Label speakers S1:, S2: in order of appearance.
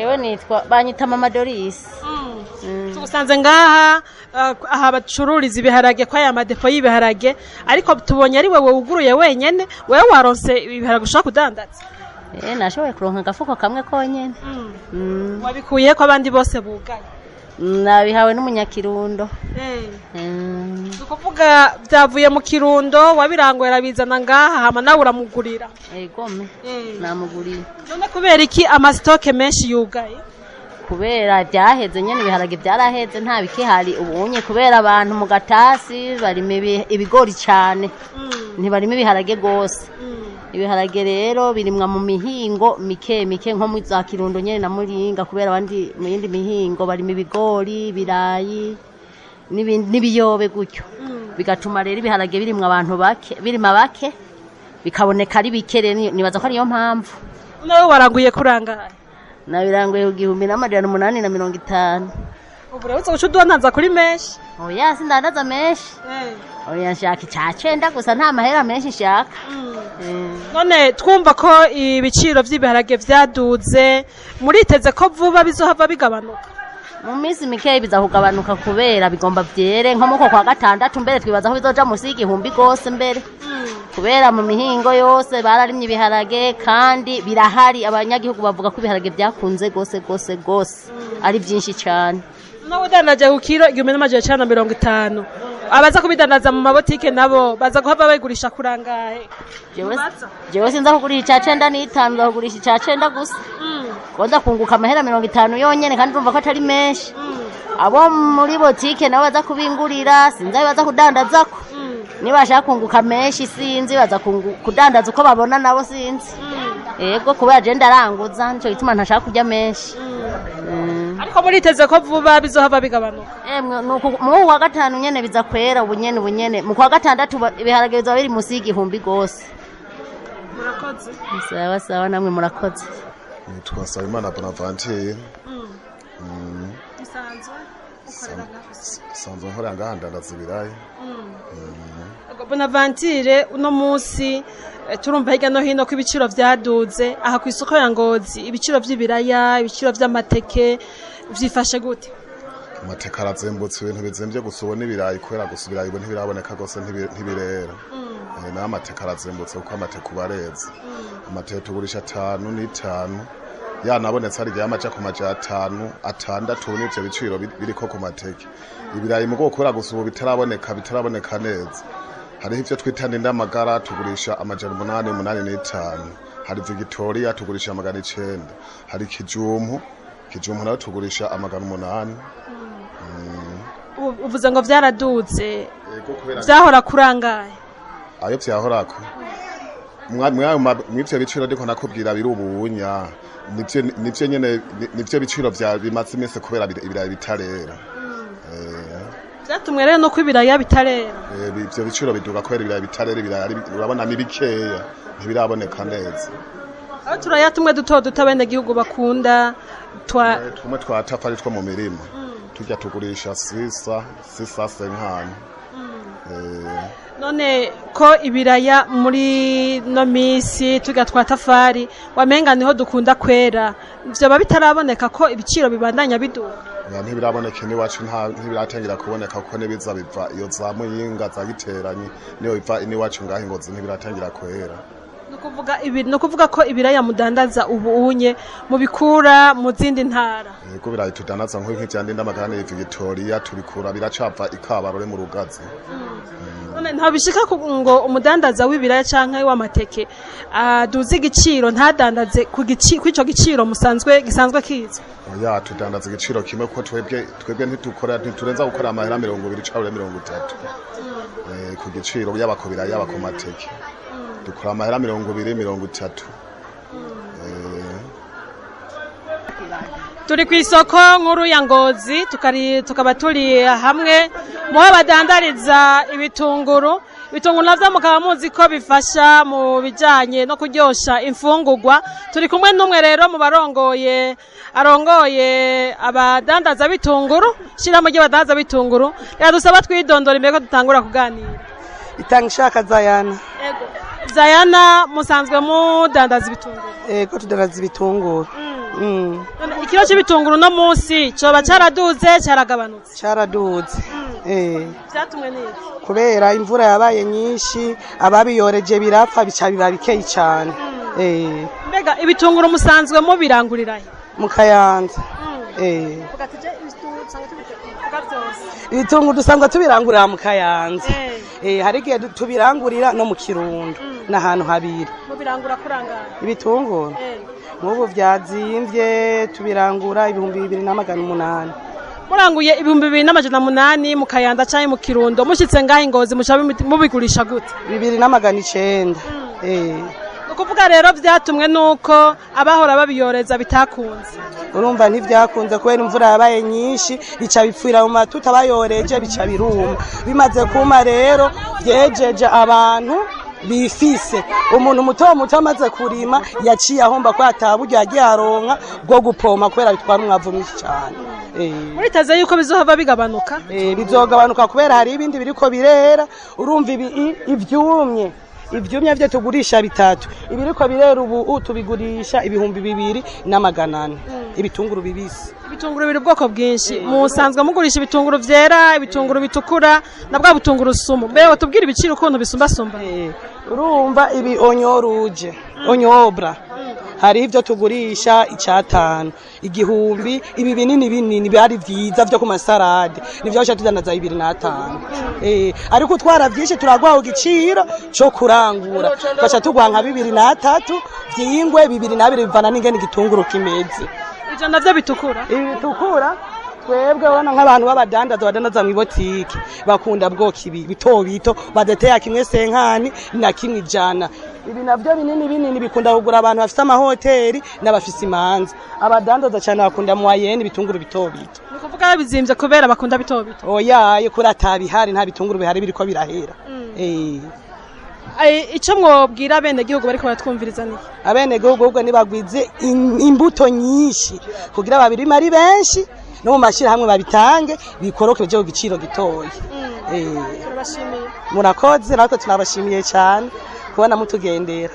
S1: Jewe nitwa banyita Mama Doris.
S2: Tugusanze ngaha aha bacururiza ibiharage kwa ya madepo y'ibiharage, ariko tubonye ari wewe wuguruye wenyene, wewe waronse ibiharage ushaka kudandaza.
S1: Nashoboye kuronka agafuko kamwe konyene.
S2: Wabikuye ko abandi bose bugaye?
S1: Nabihawe n'umunyakirundo.
S2: Ukuvuga byavuye mu Kirundo, wabirangoye arabizana ngaha hama nawe uramugurira?
S1: Egome, namuguriye.
S2: None kubera iki amastoke menshi yugaye?
S1: Kubera byaheze nyene, ibiharage byaraheze nta bikihari ubunye, kubera abantu mu gatasi barima ibigori cyane, ntibarima ibiharage gose. Ibiharage rero birimwa mu mihingo mike mike nko mu za Kirundo nyene na Muringa, kubera abandi mu yindi mihingo barima ibigori, ibirayi n'ibiyobe gutyo. Bigatuma rero ibiharage birimwa abantu bake, birima bake bikaboneka ari bike. Rero nibaza ko ariyo mpamvu.
S2: Nawe waranguye kurangaye?
S1: Nabiranguye ku 1850.
S2: Ubu rero uca udandaza kuri menshi?
S1: Oya, sindandaza menshi. Oya, nshaka ica cenda gusa, nta mahera menshi nshaka.
S2: None twumva ko ibiciro vy'ibiharage vyaduze, muriteze ko vuba bizohava bigabanuka?
S1: Mu minsi mikeyi biza kugabanuka, kubera bigomba vyere nko muko kwa gatandatu, mbere twibaza ko bizoja musi y'igihumbi gose mbere, kubera mu mihingo yose bararimye ibiharage kandi birahari. Abanyagihugu bavuga ko ibiharage vyakunze gose gose gose, ari vyinshi cane.
S2: Nawe udandaje ku kiro 1950, abaza kubidandaza mu mabotike nabo baza guhava bayigurisha kurangahe?
S1: Jewe sinza kugurisha ica cenda n'itanu, nza kugurisha ica cenda gusa, ko nza kunguka amahera 50 yonyene, kandi urumva ko atari menshi. Abo muri botike nabo baza kubingurira, sinzi ayo baza kudandazako. Nibashaka kunguka menshi sinzi, baza kudandaza uko babona nabo sinzi. Yego, kubera je ndaranguza, nico gituma ntashaka kurya menshi.
S2: Ariko muriteze ko vuba bizohava bigabanuka?
S1: Emwe, mu wa gatanu nyene biza kwera, ubu nyene, ubu nyene mu kwa gatandatu ibiharage bizoba biri musi y'igihumbi gose.
S2: Murakoze.
S1: Sawa sawa, namwe murakoze.
S3: Nitwa Nsabimana Bonaventure.
S2: Musanzwe ukorera ngaho?
S3: Sanzwe nkorera ngaha, ndandaza ibiraya.
S2: Bonaventure, uno munsi turumva hirya no hino ko ibiciro vyaduze. Aha ku isoko ya Ngozi ibiciro vy'ibiraya, ibiciro vy'amateke vyifashe gute?
S3: Amateke arazimbutse, ibintu bizimvye gusa ubu n'ibirayi, kubera gusa ibirayi ubu ntibiraboneka gose, ntibirera. Naho amateke arazimbutse kuko amateke ubu areze. Amateke tugurisha 5.5, yanabonetse hari igihe amaja ku maja 5, 6, ubu nivyo biciro biriko ku mateke. Ibirayi mu bwoko, kubera gusa ubu bitaraboneka neza, hariho ivyo twita ndamagara tugurisha 800, 8.5. Hari Victoria tugurisha 900. Hari kijumpu, kijumpu nayo tugurisha 800.
S2: Uvuze ngo vyaraduze?
S3: Yego, kubera
S2: Vyahora kurangaye?
S3: Ayo vyahorako mw'ivyo biciro ndiko nakubwira biri ubunya, nivyo nyene, nivyo biciro vya bimaze iminsi kubera ibirayi bitarera.
S2: Vyatumwe rero nuko ibiraya bitarera?
S3: Ivyo biciro biduga kubera ibirayi bitarera. Ibirayi urabona ni bikeya, ntibiraboneka neza.
S2: Aho turaya tumwe duto duto abenegihugu bakunda twa
S3: Tumwe twa tafari two mu mirima turya tugurisha sisa sisa senkani.
S2: None ko ibiraya muri no misi turya twa tafari wamenga niho dukunda kwera, vyoba bitaraboneka ko ibiciro bibandanya biduga?
S3: Oya, ntibiraboneka iwacu, ntibiratangira kuboneka, kuko nibiza biva iyo za Muyinga, za Giteranyi niyo biva. Iwacu ngaho Ingozi ntibiratangira kwera.
S2: Nukuvuga ko ibiraya mudandaza ubu unye mubikura mu zindi ntara?
S3: Yego, birayi tudandaza nk'ivya Ndindamagara ni Victoria tubikura, biracava ikabarore mu Rugazi.
S2: None nta bishika ngo umudandaza w'ibiraya canke w'amateke aduze igiciro, ntadandaze ku kw'ico giciro musanzwe gisanzwe kizwi?
S3: Oya, tudandaza igiciro kimwe, kuko twebwe ntitukora, ntiturenza gukora amahera 20 canke 30 ku giciro, yaba ku biraya yaba ku mateke dukora amahera 20, 30.
S2: Turi ku isoko nkuru ya Ngozi, tukaba turi hamwe muho badandariza ibitunguru. Ibitunguru navyo mukaba muzi ko bifasha mu bijanye no kuryosha imfungurwa. Turi kumwe n'umwe rero mu barongoye, arongoye abadandaza bitunguru, shirahamwe ry'abadandaza bitunguru. Reka dusaba twidondora imbere ko dutangura kuganira.
S4: Itanga ishaka Zayana.
S2: Ego. Zayana, musanzwe mudandaza ibitunguru?
S4: Ego, tudandaza ibitunguru.
S2: Ikiro c'ibitunguru no munsi coba caraduze, caragabanutse?
S4: Caraduze.
S2: Vyatumwe n'iki?
S4: Kubera imvura yabaye nyinshi, ababiyoreje birapfa, bica biba bikeyi cane.
S2: Mbega ibitunguru musanzwe mubirangurirahe?
S4: Mu Kayanza. Ibitunguru dusanzwe tubirangurira mu Kayanza. Hari igihe tubirangurira no mu Kirundo, n'ahantu habiri.
S2: Mubirangura kurangara?
S4: Ibitunguru nk'ubu vyazimvye, tubirangura 2800.
S2: Muranguye 2800 mu Kayanza canke mu Kirundo, mushitse ngaho Ingozi muca mubigurisha gute?
S4: 2900.
S2: Ni ukuvuga rero vyatumwe nuko abahora babiyoreza bitakunze.
S4: Urumva ntivyakunze kubera imvura yabaye nyinshi, bica bipfira mu matuta, bayoreje bica biruma. Bimaze kuma rero vyejeje abantu bifise. Umuntu muto muto amaze kurima yaciye ahomba ko ataburyo yagiye aronka bwo gupoma, kubera bitwara umwavu mwinshi cane.
S2: Muriteze yuko bizohava bigabanuka?
S4: Bizogabanuka kubera hari ibindi biriko birera. Urumva ibi ivyumye, ivyumye vyo tugurisha 3, ibiriko birera ubu tubigurisha 2400, ibitunguru bibisi.
S2: Ibitunguru biri ubwoko bwinshi, musanzwe mugurisha ibitunguru vyera, ibitunguru bitukura na bwa butunguru sumu. Mbe tubwire ibiciro ukuntu bisumbasumba.
S4: Urumva ibi onyoruje, onyobra, hari ivyo tugurisha 500, 1000. Ibi binini binini byari vyiza vyo ku masarade nivyo baca tudandaza 2500. Ariko utwara vyinshi turaguha igiciro co kurangura, baca tuguha nka 2003 vyingwe, 2002, bivana n'ingene igitunguru kimeze.
S2: Ivyo navyo bitukura?
S4: Ibi bitukura twebwe ubona nk'abantu b'abadandaza badandaza mw'ibotike bakunda bwoko ibi bito bito badateye kimwe senkani na kimwe ijana. Ibi navyo binini binini bikunda kugura abantu bafise amahoteli n'abafise imanza. Abadandaza cyane bakunda moyenne ibitunguru bito bito.
S2: Ni ukuvuga bizimvye kubera bakunda bito bito?
S4: Oya, kuri atabihari, nta bitunguru bihari, biriko birahera.
S2: Ico mwobwira abenegihugu bariko baratwumviriza ni?
S4: Abenegihugu ahubwo nibagwize imbuto nyinshi kugira babirime ari benshi, no mu mashyirahamwe babitange, bikoroke bije ku giciro gitoya.
S2: Turabashimiye.
S4: Murakoze, natwe tunabashimiye cyane kubona mutugendera.